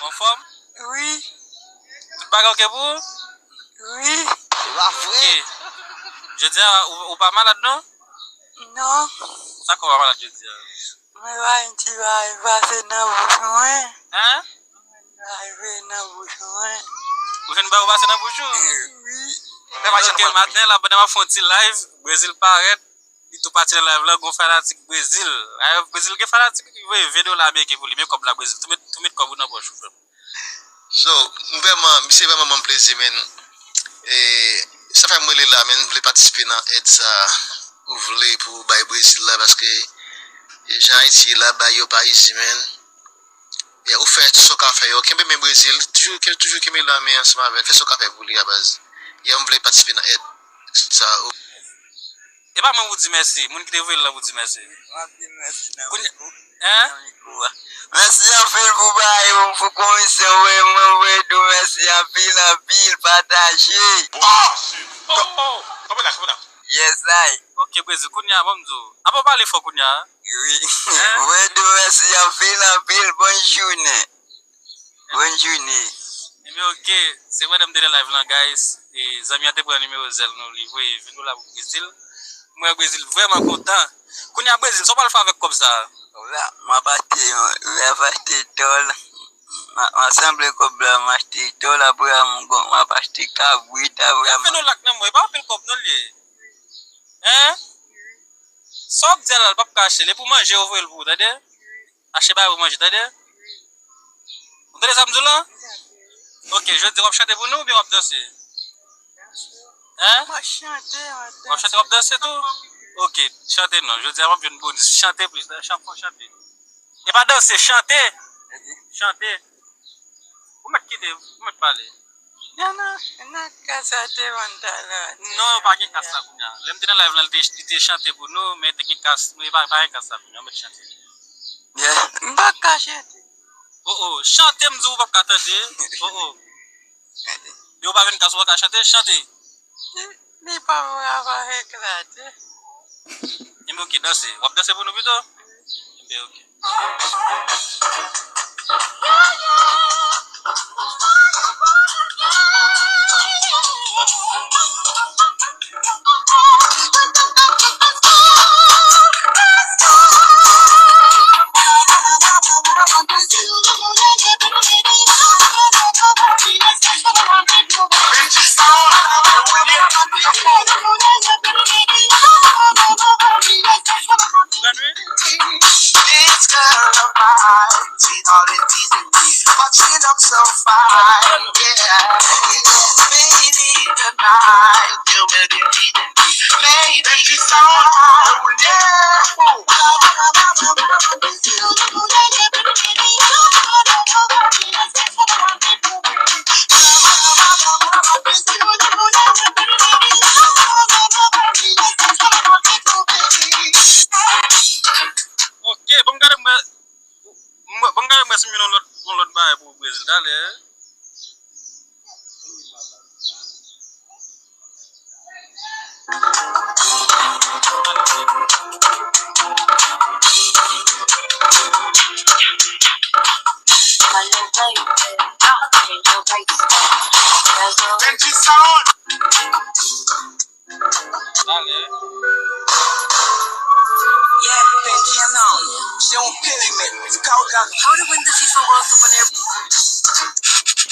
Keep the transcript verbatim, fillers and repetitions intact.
Anfòm? Wi. Tout bagay oke pou ou? Wi. Se pa vre. Jodi a, ou, ou pa malad, non? Non. Sa k fè w pa malad jodi a? Mwen pa yon ti bagay pase nan bouch mwen. Hein? Mwen pa rive nan bouch mwen. Ou jwenn bagay pase nan bouch ou? Wi. Ok, maten la, pandan m ap fè yon ti live, Brezil parèt. Li tou pati nan live la, gon fanatik Brezil. Ayè, Brezil gen fanatik ki voye ven dola ameriken pou li. Men kòb la, Brezil. Tou met, tou met kòb ou nan pòch ou, frè m. So, m vrèman, misye vrèman ban m plezi, men. E, sa fè m rele la, men, m vle patisipe nan èd sa ou vle pou bay Brezil la, paske jan Ayiti ye la, bagay yo pa izi, men. Yeah, ou fè sa w ka fè yo. Kenbe men Brezil. Toujou, kenbe, toujou kenbe lanmen ansanm avè l. Fè sa w ka fè pou li a baz. Yeah, m vle patisipe nan èd sa. E pa mwen pou di mèsi. Moun ki te voye l lan pou di mèsi. M ap di l mèsi nan mikwo. Hein? Nan mikwo a. Mèsi anpil pou bagay ou, pou komisyon ou voye mwen, m voye di w mèsi anpil, anpil, pataje. Oh! Oh, oh! Kanpe la, kanpe la. Yes I. Ok, Brezil, kounye a, ban m di w. Apa w pale fò kounye a? Wi. Hein? Mwen di w mèsi anpil, anpil. Bòn jounen. Bòn jounen. Ebyen, ok. Se pandan m te nan live lan, guys. E zanmi an te pran nimewo zèl nou, li voye ven dola pou Brezil. M wè Brezil vrèman kontan. Kounye a, Brezil, sa w pral fè avèk kòb sa a? Kòb la, m ap achte, m ap achte tòl. M a, m a sanble kòb la, m achte tòl, apre a, m gon, m ap achte kabrit, apre a, m ven dola k nan mwen, e pa anpil kòb non li ye. Hein? Sa w ap di a la, l p ap ka achte l. E pou manje yo voye l pou ou, tande? Achte bagay pou manje, tande? Ou tande sa m di w lan? Ok, jodi w ap chante pou nou oubyen w ap danse? Hein? M ap chante, m ap danse. W ap chante, w ap danse tou? Ok, chante non. Jodi a m ap jwenn bonis. Chante plis, chante, chante. E pa danse, chante. Chante. Ou mèt kite, ou mèt pale. Nan, nan, nan kas sa te vann talè a. Non, pa gen kas la kounye a. Lè m te nan live lan, li te, li te chante pou nou, men te gen kas, men pa, pa gen kas la kounye a, ou mèt chante. Yeah, m pa ka chante. Oh, oh, chante m di w ou p ap ka tande. Oh, oh. Yo pa vin kas ou pa ka chante, chante. Li pa vrè ava eklate. Enben, ok, danse. W ap danse pou nou pito? Enben, ok. This girl of mine, she only teasing me, but she looks so fine, yeah. Baby, tonight you will be needing me. Maybe somehow, yeah. Ok, bon, gade mwen. Mwen, bon, gade mwen si m jwenn yon lòt, yon lòt bagay pou Brezil, talè. Benji Sound. Talè. Yeah, Benji Sound. Se yon perimèt. How to win the FIFA World Cup on air.